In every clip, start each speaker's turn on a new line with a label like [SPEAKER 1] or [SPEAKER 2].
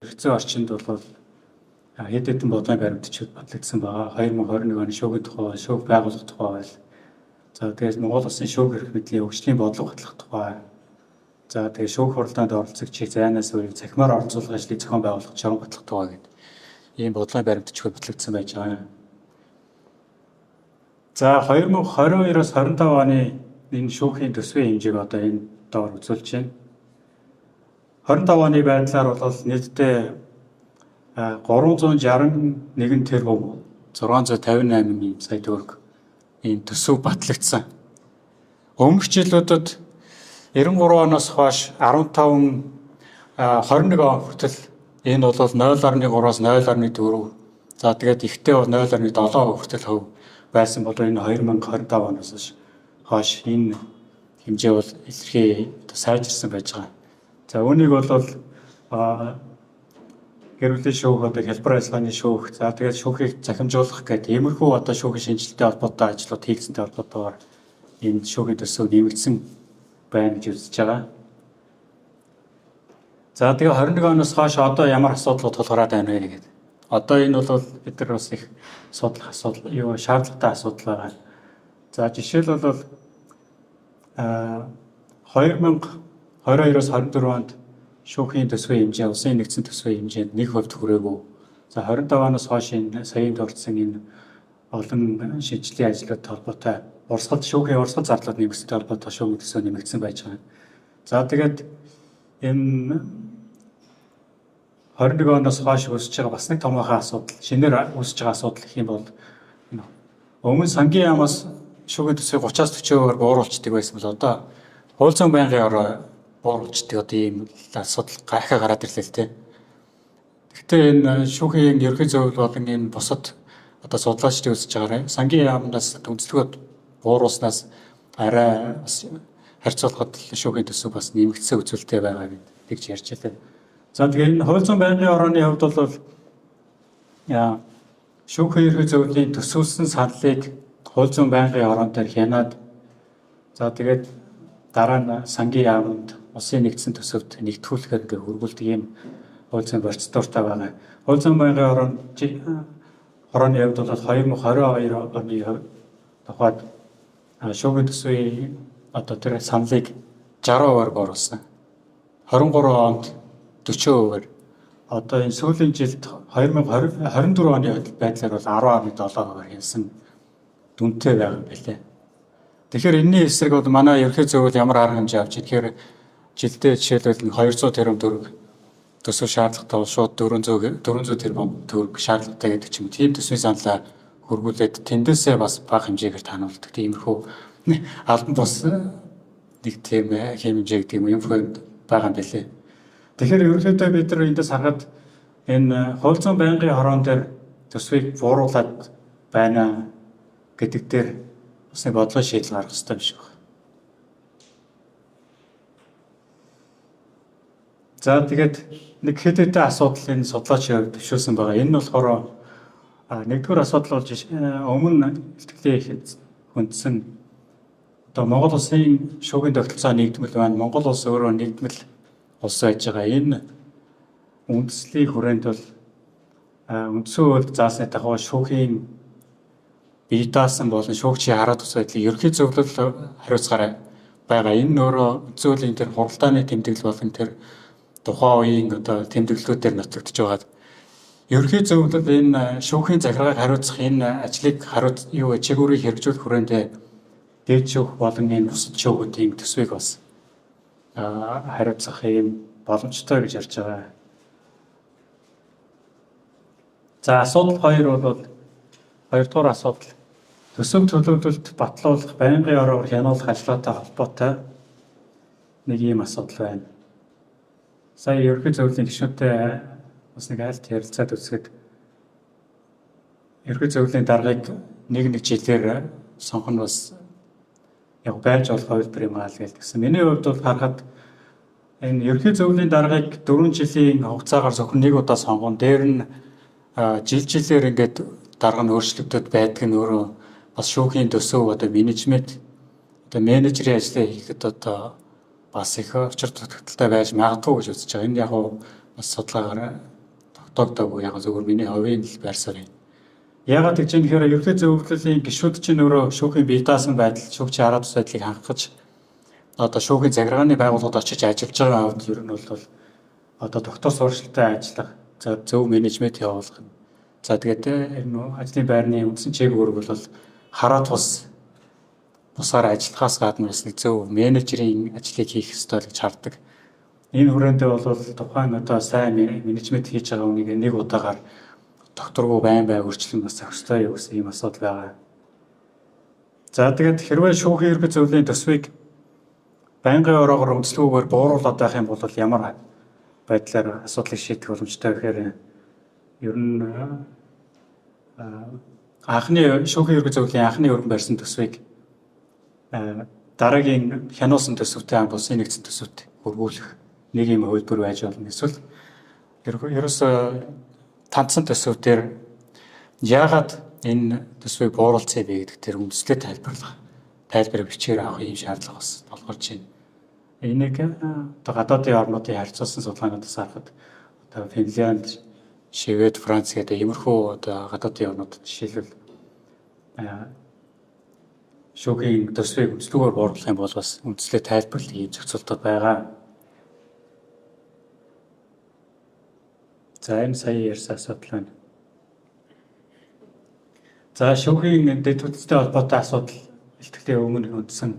[SPEAKER 1] Эрх зүйн орчинд бол хэд хэдэн бодлогын баримт бичиг батлагдсан байгаа. 2021 оны шүүхийн тухай, шүүх байгуулах тухай хууль. За тэгээд Монгол Улсын шүүх эрх мэдлийн хөгжлийн бодлого батлах тухай. За тэгээд шүүх хуралдаанд оролцогчийг зайнаас үеийг цахимаар оролцуулах ажлыг зохион байгуулах журам батлах тухай гэдэг ийм бодлогын баримт бичиг батлагдсан байж байгаа. За 2022-оос 25 оны энэ шүүхийн төсвийн хэмжээг одоо энэ доор үзүүлж байна. 25 оны байдлаар бол нийтдээ 361 тэрбум 658 сая төгрөг ийм төсөв батлагдсан. Өмнөх жилүүдэд 93 оноос хойш 15 21 он хүртэл энэ бол 0.3-аас 0.4, за тэгээд ихтэй бол 0.7 хүртэл хөв байсан бол энэ 2025 оноос хойш энэ хэмжээ бол илэрхий сайжирсан байж байгаа. За үүнийг бол гэр бүлийн шүүх, одоо хялбар ажиллагааны шүүх, за тэгээд шүүхийг захимжуулах гэдэг иймэрхүү одоо шүүхийн шинжилэлтэй холбоотой ажлууд хийгдсэнтэй холбоотойгоор энэ шүүхийн төсөв нэмэгдсэн байна гэж үзэж байгаа. За тэгээ 21 оноос хойш одоо ямар асуудлууд тулгараад байна вэ гэдэг. Одоо энэ бол бид нар бас их судлах асуудал, юу шаардлагатай асуудал байгаа. За жишээлбэл бол 2022-оос 24 онд шүүхийн төсвийн хэмжээ, улсын нэгдсэн төсвийн хэмжээнд 1% хүрээгүй. За 25 оноос хойш энэ саяын дурдсан энэ олон шинжилгээний ажлууд холбоотой урсгал шүүхийн урсгал зарлууд нэмэгдсэнтэй холбоотой шүүхийн төсөв нэмэгдсэн байж байгаа. За тэгээд энэ 21 оноос хойш үүсэж байгаа бас нэг томоохон асуудал, шинээр үүсэж байгаа асуудал гэх юм бол өмнө сангийн яамаас шүүхийн төсвийг 30-аас 40% бууруулцдаг байсан бол одоо хууль зүйн байнгын ороо бууруулцдаг одоо ийм асуудал гайхаа гараад ирлээ л дээ. Гэхдээ энэ шүүхийн ерөнхий зөвлөл болон энэ бусад одоо судлаачдын үзэж байгаараа сангийн яамнаас үндэслэгүүд бууруулснаас арай бас харьцуулахад шүүхийн төсөв бас нэмэгдсэн үзүүлэлттэй байгаа гэд тэгж ярьж байлаа. За тэгэхээр энэ хууль зүйн байнгын орооны хувьд бол шүүхийн ерөнхий зөвлөлийн төсөвлөсөн саналыг хууль зүйн байнгын ороон дээр хянаад, за тэгээд дараа нь сангийн яамд улсын нэгдсэн төсөвт нэгтгүүлэхээр ингээ хөргүүлдэг ийм хууль зүйн процедуртай байгаа. Хууль зүйн байнгын орооны хувьд бол 2022 оны тухайд шүүхийн төсвийн одоо тэр саналыг 60%-аар бууруулсан. 23 онд 40%-аар, одоо энэ сүүлийн жилд 2024 оны байдлаар бол 10.7%-аар хянсан дүнтэй байгаа юм билээ. Тэгэхээр энэний эсрэг бол манай ерөнхий зөвлөл ямар арга хэмжээ авч, тэгэхээр жилдээ жишээлбэл 200 тэрбум төгрөг төсөв шаардлагатай бол шууд 400 тэрбум төгрөг шаардлагатай гэдэг ч юм. Тийм төсвийн саналаа хөргүүлээд тэндээсээ бас бага хэмжээгээр таануулдаг. Тиймэрхүү албан бус нэг тийм хэмжээ гэдэг юм байгаа юм билээ. Тэгэхээр ерөнхийдөө бид нар эндээс харахад энэ хууль зүйн байнгын хорон дээр төсвийг бууруулад байна гэдэг дээр бас нэг бодлого шийдэл гаргах хэрэгтэй юм шиг байна. За тэгээд нэг хэд хэдэн асуудал энэ судлаачийн хувьд төвшүүлсэн байгаа. Энэ нь болохоор нэгдүгээр асуудал бол өмнө илтгэлийн ихэд хүндсэн одоо Монгол улсын шүүхийн тогтолцоо нэгдмэл байна. Монгол улс өөрөө нэгдмэл улс байж байгаа. Энэ үндэслэлийн хүрээнд бол үндсэн хуульд заасны дагуу шүүхийн бие даасан болон шүүгчийн хараа тус байдлыг ерөнхий зөвлөл хариуцгаар байгаа. Энэ нь өөрөө үндсэн хуулийн тэр хуралдааны тэмдэглэл болон тэр тухайн үеийн одоо тэмдэглэлүүдээр нотлогдож байгаа. Ерөнхий зөвлөл энэ шүүхийн захиргааг хариуцах энэ ажлыг хариуц юу чигүүрийг хэрэгжүүлэх хүрээндээ дээд шүүх болон энэ бусад шүүхүүдийн төсвийг бас хариуцах юм боломжтой гэж ярьж байгаа. За асуудал хоёр бол хоёрдугаар асуудал төсөв төлөвлөлт батлуулах, байнгын ороогоор хянуулах ажлаатай холбоотой нэг ийм асуудал байна. Сая ерөнхий зөвлөлийн гишүүнтэй бас нэг айлт ярилцаад үзэхэд ерөнхий зөвлөлийн даргаыг нэг жилээр сонгох нь бас яг байж болох хувилбар юм аа л гэж тэгсэн. Миний хувьд бол харахад энэ ерөнхий зөвлөлийн даргаыг 4 жилийн хугацаагаар зөвхөн нэг удаа сонгоно. Дээр нь жил жилээр ингээд дарга нь өөрчлөгдөд байдаг нь өөрөө бас шүүхийн төсөв одоо менежмент одоо менежерийн ажлыг хийхэд одоо бас их учир дутагдaltaй байж магадгүй гэж үзэж байгаа. Энэ яг бас судалгаагаар тогтоогдоогүй, яг зөвхөн миний хувийн л байр суурь. Яагаад гэж юм гэхээр ерөнхий зөвлөлийн гишүүд чинь өөрөө шүүхийн бие даасан байдал, шүүгчийн хараа тус байдлыг хангах гэж одоо шүүхийн захиргааны байгууллагад очиж ажиллаж байгаа хувьд ер нь бол одоо доктор сурчлалтай ажиллах, за зөв менежмент явуулах. За тэгээд энэ ажлын байрны үндсэн чиг үүрэг бол хараа тус бусаар ажиллахаас гадна бас нэг зөв менежерийн ажлыг хийх ёстой л гэж хардаг. Энэ хүрээндээ бол тухайн одоо сайн менежмент хийж байгаа хүнийг нэг удаагаар докторгүй байн бай өөрчлөн бас зохистой юу гэсэн ийм асуудал байгаа. За тэгээд хэрвээ шүүхийн ерөнхий зөвлөлийн төсвийг байнгын ороогоор үндэслэггүйгээр бууруулад байх юм бол ямар байдлаар асуудлыг шийдэх боломжтой гэхээр ер нь анхны шүүхийн ерөнхий зөвлөлийн анхны өргөн барьсан төсвийг дараагийн хянуулсан төсөвтэй хамт улсын нэгдсэн төсөвт хөрвүүлэх нэг юм хувилбар байж болно. Эсвэл ерөөсөө тандсан төсөв дээр яагаад энэ төсвийг бууруулсан бэ гэдэг тэр үндслээ тайлбарлах, тайлбар бичгээр авах ийм шаардлага бас тулгарч байна. Энийг одоо гадаадын орнуудын харьцуулсан судалгаануудаас харахад одоо Финлянд, Швед, Франц гэдэг иймэрхүү одоо гадаадын орнуудад жишээлбэл шүүхийн төсвийг үндслүүгээр бууруулах юм бол бас үндслээ тайлбарлах ийм зохицуултууд байгаа. За энэ сая ярьсан асуудал байна. За шүүхийн дэд бүтцтэй холбоотой асуудал илтгэлийн өмнө үндсэн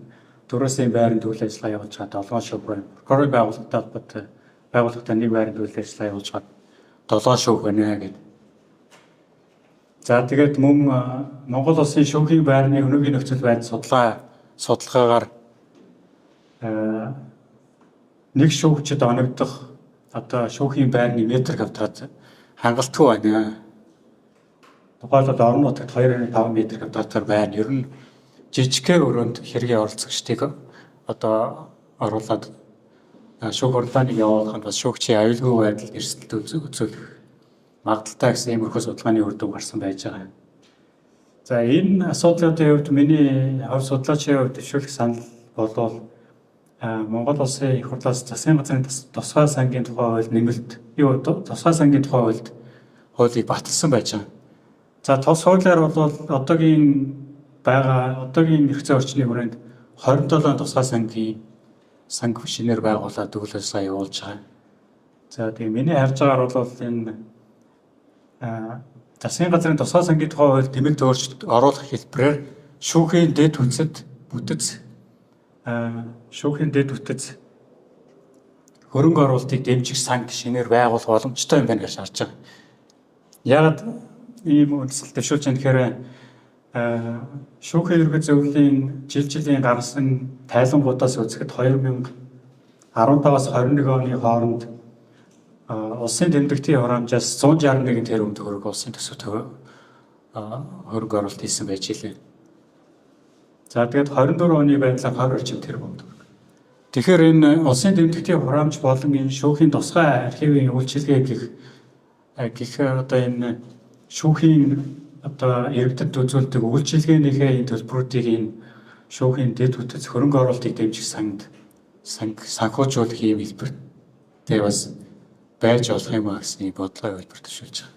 [SPEAKER 1] дөрөөсийн байранд үйл ажиллагаа явуулж байгаа 7 шүүх байна. Прокурорын байгууллагатай холбоотой байгууллагатай нэг байранд үйл ажиллагаа явуулж байгаа 7 шүүх байна гэдэг. За тэгээд мөн Монгол улсын шүүхийн байрны өнөөгийн нөхцөл байдал судалгаагаар нэг шүүгчид оногдох одоо шүүхийн байрны метр квадрат хангалтгүй байна. Тухайлбал орон нутагт 2.5 метр квадратаар байр ер нь жижигхэн өрөөнд хэргийн оролцогчдыг одоо оруулаад шүүх хурлааныг явуулах нь бас шүүгчийн аюулгүй байдалд эрсдэлт үзүүлэх магадлалтай гэсэн иймэрхүү судалгааны үр дүн гарсан байж байгаа. За энэ асуудлын хувьд миний хувь судлаачийн хувьд дэвшүүлэх санал болвол Монгол улсын их хурлаас засгийн газрын тусгай сангийн тухай хууль нэмэлт тусгай сангийн тухай хуульд хуулийг баталсан байж байгаа. За тус хуулиар бол одоогийн байгаа одоогийн эрх зүйн орчны хүрээнд 27 тусгай сангийн санг шинээр байгуулад үйл ажиллагаа явуулж байгаа. За тэгээ миний харж байгаагаар бол энэ засгийн газрын тусгай сангийн тухай хууль нэмэлт өөрчлөлт оруулах хэлбэрээр шүүхийн дэд бүтэц шүүхийн дэд бүтэц хөрөнгө оруулалтыг дэмжих санг шинээр байгуулах боломжтой юм байна гэж харж байгаа. Яагаад ийм үндэслэл дэвшүүлж байна гэхээр шүүхийн ерөнхий зөвлөлийн жил жилийн гаргасан тайлангуудаас үзэхэд 2015-аас 21 оны хооронд улсын тэмдэгтийн хураамжаас 161 тэрбум төгрөг улсын төсөвт хөрөнгө оруулалт хийсэн байж билээ. За тэгээд 24 оны байдлаар 20 орчим тэрбум төгрөг. Тэгэхээр энэ улсын тэмдэгтийн хураамж болон энэ шүүхийн тусгай архивын үйлчилгээ гэх одоо энэ шүүхийн одоо иргэдэд үзүүлдэг үйлчилгээнийхээ энэ төлбөрүүдийг энэ шүүхийн дэд бүтэц хөрөнгө оруулалтыг дэмжих санд санхүүжүүлэх ийм хэлбэртэй бас байж болох юм а гэсэн бодлогоо хэлбэр төвшүүлж байгаа.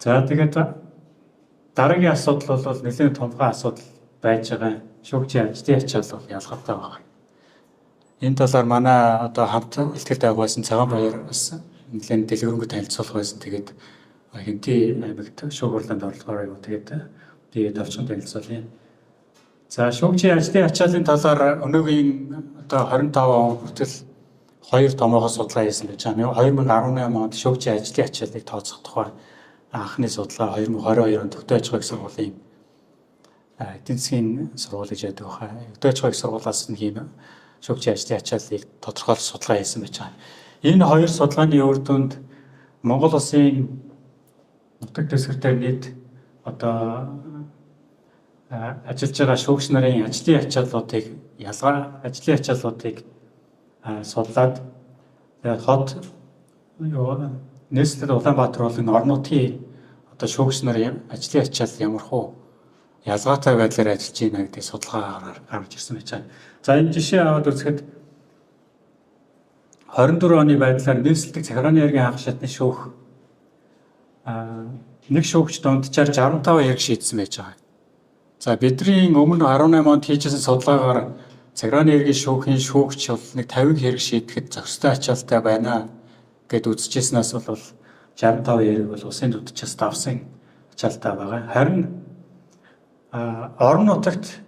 [SPEAKER 1] За тэгээд дараагийн асуудал бол нэлээд томгой асуудал байж байгаа. Шүүгчийн ажлын ачаал бол ялгартай байгаа. Энэ талаар манай одоо хамт илтгэл дагуулсан Цагаан баяр бас нэлээд дэлгэрэнгүй танилцуулах байсан. Тэгээд Хэнтий аймагт шүүх хурланд орлохоор юу тэгээд би товчхон танилцуулъя. За шүүгчийн ажлын ачааллын талаар өнөөгийн одоо 25 он хүртэл хоёр томоогоо судалгаа хийсэн байж байгаа. 2018 онд шүүгчийн ажлын ачааллыг тооцох тухай анхны судалгаа, 2022 онд Төвтэй аж ахуйн их сургуулийн эдийн засгийн сургууль гэж байдаг баха. Төвтэй аж ахуйн их сургуулиас нэг юм шүүгчийн ажлын ачааллыг тодорхойлох судалгаа хийсэн байж байгаа. Энэ хоёр судалгааны үр дүнд Монгол улсын нутаг дэвсгэр дээр нийт одоо ажиллаж байгаа шүүгч нарын ажлын ачааллуудыг ялгаа ажлын ачааллуудыг судлаад тэгээд хот юу нийслэл Улаанбаатар болон орон нутгийн одоо шүүгч нарын ажлын ачаал ямар хуу ялгаатай байдлаар ажиллаж байна гэдэг судалгаа гаргаж ирсэн байж байгаа. За энэ жишээ аваад үзэхэд 24 оны байдлаар нийслэлдэх захиргааны эргийн анх шатны шүүх нэг шүүгч дунджаар 65 хэрэг шийдсэн байж байгаа. За, бидний өмнө 18 онд хийжсэн судалгаагаар захиргааны эргийн шүүхийн шүүгч бол нэг 50 хэрэг шийдэхэд зохистой ачаалтай байна гэд үзэжсэнээс бол 65 хэрэг бол улсын дунджаас давсан ачаалтай байгаа. Харин орон нутагт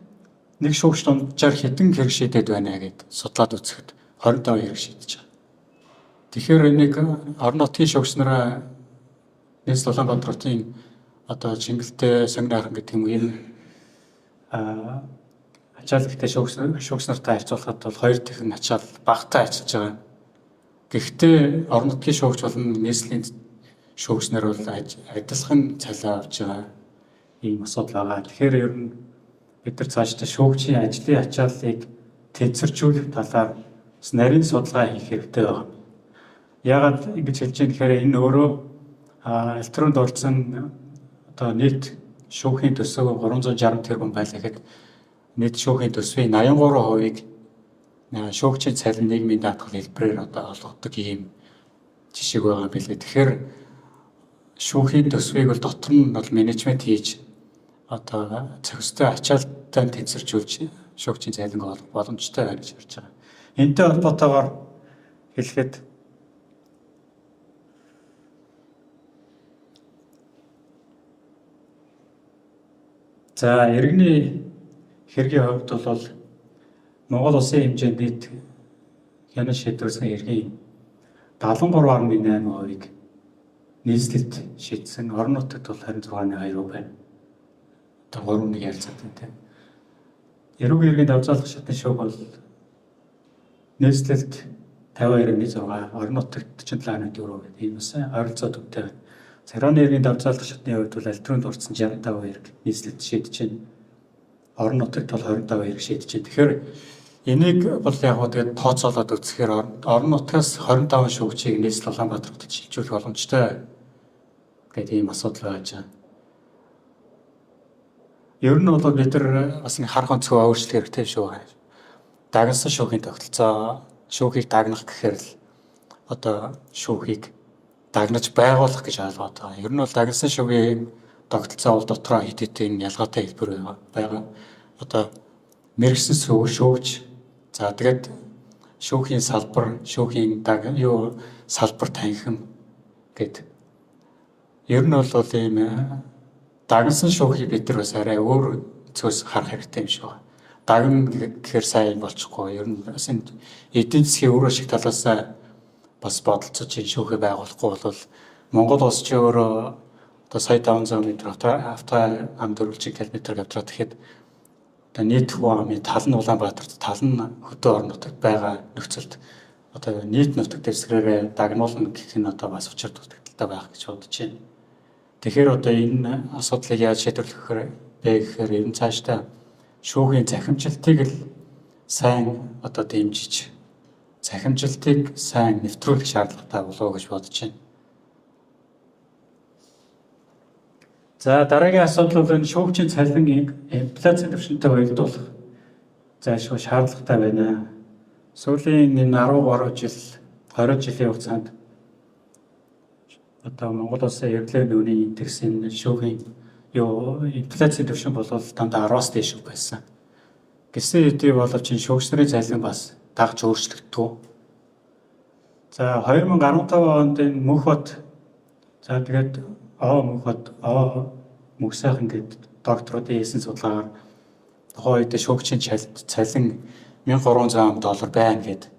[SPEAKER 1] нэг шүүгч дунджаар хэдэн хэрэг шийдээд байна гэд судлаад үзэхэд 25 хэрэг шийдэж байгаа. Тэгэхээр энийг орон нутгийн шүүгч нараа нийслэл Улаанбаатар хотын одоо Чингэлтэй, Сонгинайхан гэдэг юм энэ ачаал ихтэй шүүгч нартай харьцуулахад бол 2 дахин ачаал багатай ажиллаж байгаа. Гэхдээ орон нутгийн шүүгч болон нийслэлийн шүүгч нар бол адилхан цалин авч байгаа ийм асуудал байгаа. Тэгэхээр ер нь бид нар цаашдаа шүүгчийн ажлын ачааллыг тэнцвэржүүлэх талаар бас нарийн судалгаа хийх хэрэгтэй байна. Яагаад ингэж хэлж байгаа гэхээр энэ өөрөө электронд орсон одоо нийт шүүхийн төсөв 360 тэрбум байлаа гэхэд нийт шүүхийн төсвийн 83%-ийг шүүгчийн цалин нийгмийн даатгал хэлбэрээр одоо олгодог ийм жишээ байгаа юм билээ. Тэгэхээр шүүхийн төсвийг бол дотор нь бол менежмент хийж одоо зохистой ачаалттай тэнцвэржүүлж шүүгчийн цалинг олгох боломжтой байна гэж харж байгаа. Энэтэй холбоотойгоор хэлэхэд за, иргэний хэргийн хувьд бол Монгол улсын хэмжээнд нийт хянан шийдвэрлэсэн хэргийн 73.8%-ийг нийслэлд шийдсэн. Орон нутагт бол 26.2% байна. Одоо 3-1 ярилцаад байна тийм. Эрүүг иргэний давзаалах шатны шүүх бол нийслэлд 52.6, орон нутагт 47.4 гэдэг ийм бас ойролцоо төвтэй байна. Захиргааны иргэний давзаалах шатны хувьд бол аль түрүүнд дурдсан 65 хэрэг нийслэлд шийдэж байна. Орон нутагт бол 25 хэрэг шийдэж байна. Тэгэхээр энийг бол яг гоо тэгээд тооцоолоод үзэхээр орон нутгаас 25 шүүгчийг нийслэл Улаанбаатар хотод шилжүүлэх боломжтой гэдэг ийм асуудал байж байгаа. Ер нь бол бид нар бас нэг харах өнцгөө өөрчлөх хэрэгтэй шүү. Дагнасан шүүхийн тогтолцоо, шүүхийг дагнах гэхээр л одоо шүүхийг дагнаж байгуулах гэж ойлгоод байгаа. Ер нь бол дагнасан шүүхийн тогтолцоо бол дотроо хэд хэдэн ялгаатай хэлбэр байгаа. Одоо мэргэсэн шүүгч, за тэгээд шүүхийн салбар, шүүхийн юу салбар танхим гэд. Ер нь бол ийм дагнасан шүүхийг бид нар бас арай өөр өнцгөөс харах хэрэгтэй юм шиг байна. Дагна гэхээр сайн болчихгүй. Ер нь бас энэ эдийн засгийн үр ашиг талаас бас бодолцож энэ шүүхээ байгуулахгүй бол Монгол улс чи өөрөө одоо сая 500 м авто ам дөрвөлжин км автраад тэгэхэд одоо нийт хүн амын тал нь Улаанбаатарт, тал нь хөдөө орон нутагт байгаа нөхцөлд одоо нийт нутаг дэвсгэрээрээ дагнуулна гэх нь одоо бас учир дутагдaltaй байх гэж бодож байна. Тэгэхээр одоо энэ асуудлыг яаж шийдвэрлэх вэ гэхээр ер нь цаашдаа шүүхийн захимжилтыг л сайн одоо дэмжиж, захимжилтыг сайн нэвтрүүлэх шаардлагатай болов уу гэж бодож байна. За, дараагийн асуудал бол энэ шүүгчийн цалин инфляцийн түвшинтэй уялдуулах зайлшгүй шаардлагатай байна. Сүүлийн энэ 13 жил, 20 жилийн хугацаанд одоо Монгол улсын эргэлэн үнийн индексийн шүүхийн юу инфляцийн түвшин бол дандаа 10-аас дээш байсан. Гэсэн хэдий боловч энэ шүүгч нарын цалин бас дагж өөрчлөгдөв. За, 2015 онд энэ Мөнхбат, за тэгээд Оо Мөнхбат, Оо Мөнхсайхан гээд докторуудын хийсэн судалгаагаар тухайн үед шүүгчийн цалин 1300 доллар байна гэд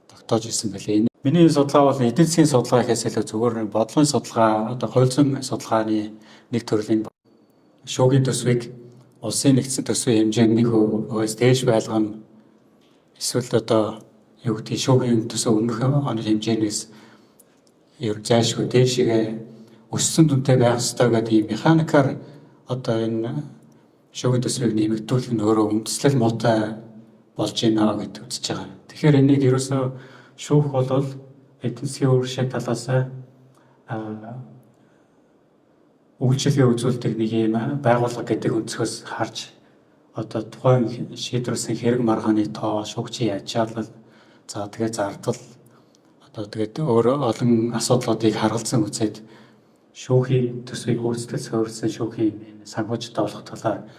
[SPEAKER 1] тогтоож ирсэн байлээ. Миний энэ судалгаа бол эдийн засгийн судалгаа гэхээс илүү зүгээр бодлогын судалгаа, одоо хууль зүйн судалгааны нэг төрлийн. Шүүхийн төсвийг улсын нэгдсэн төсвийн хэмжээнд 1%-ээс дээш байлгана. Эсвэл одоо юу гэдгийг шүүхийн төсөв өмнөх оны хэмжээнээс ер зайлшгүй дээшгээ өссөн дүнтэй байх ёстой гэдэг ийм механикаар одоо энэ шүүхийн төсвийг нэмэгдүүлэх нь өөрөө үндэслэл муутай болж байна гэж үзэж байгаа. Тэгэхээр энийг ерөөсөө шүүх бол эдийн засгийн үр ашиг талаас үйлчилгээ үзүүлдэг нэг юм байгууллага гэдэг өнцгөөс харж одоо тухайн шийдвэрлэсэн хэрэг маргааны тоо, шүүгчийн ачаалал, за тэгээ зардал, Одоо тэгээд өөр олон асуудлуудыг харгалзан үзээд шүүхийн төсвийг гүйцэтгэл суурилсан шүүхийн санхүүжилт олох талаар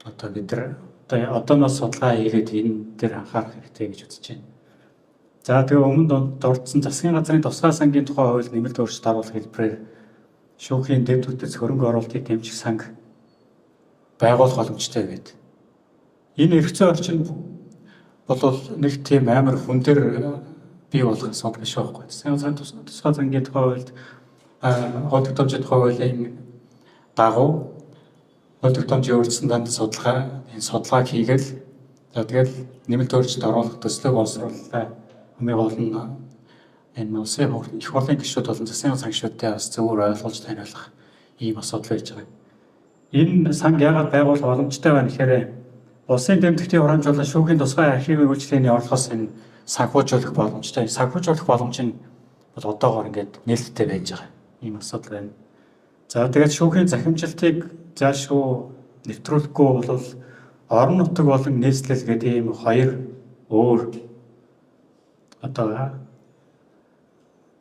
[SPEAKER 1] одоо бид нар одоо одооноос судалгаа хийгээд энэ дээр анхаарах хэрэгтэй гэж үзэж байна. За тэгээ өмнө дурдсан засгийн газрын тусгай сангийн тухай хууль нэмэлт өөрчлөлт оруулах хэлбэрээр шүүхийн дэв түтэц хөрөнгө оруулалтыг дэмжих санг байгуулах боломжтой гэдэг. Энэ эрх зүйн орчин бол нэг тийм амар хүн дээр бий болох асуудал биш байхгүй. Засгийн газрын тусгай сангийн тухай хуульд, хууль тогтоомжийн тухай хуулийн дагуу хууль тогтоомжийн өөрчлөсөн данд судалгаа, энэ судалгааг хийгээл, за тэгэл нэмэлт өөрчлөлт оруулах төслөө боловсрууллаа. Хамгийн гол нь энэ улсын их хурлын гишүүд болон засгийн газрын гишүүдтэй бас зөвөр ойлгуулж таниулах ийм асуудал байж байгаа. Энэ санг яагаад байгуулах боломжтой байна гэхээр улсын тэмдэгтийн хураамж болон шүүхийн тусгай архивын үйлчилгээний орлогоос энэ санхүүжүүлэх боломжтой. Санхүүжүүлэх боломж нь бол одоогоор ингээд нээлттэй байж байгаа ийм асуудал байна. За тэгээд шүүхийн захимжилтыг заашгүй нэвтрүүлэхгүй бол орон нутаг болон нийслэл гэдэг ийм хоёр өөр одоо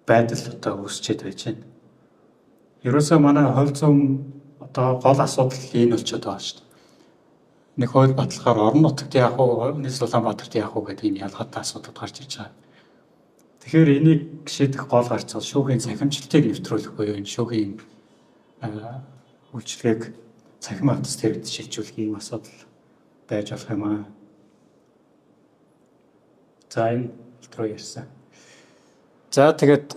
[SPEAKER 1] байдал одоо үүсчээд байж байна. Ерөөсөө манай хууль зүйн одоо гол асуудал энэ болчиход байгаа шүү дээ. Нэг хууль батлахаар орон нутагт яах вэ, нийслэл Улаанбаатарт яах вэ гэдэг ийм ялгаатай асуудал гарч ирж байгаа. Тэгэхээр энийг шийдэх гол гарц бол шүүхийн цахимжилтыг нэвтрүүлэх буюу энэ шүүхийн үйлчилгээг цахим хавтас хэрэгт шилжүүлэх ийм асуудал байж болох юм аа. За, энэ рүү ярьсан. За, тэгээд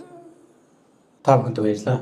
[SPEAKER 1] та бүхэнд баярлалаа.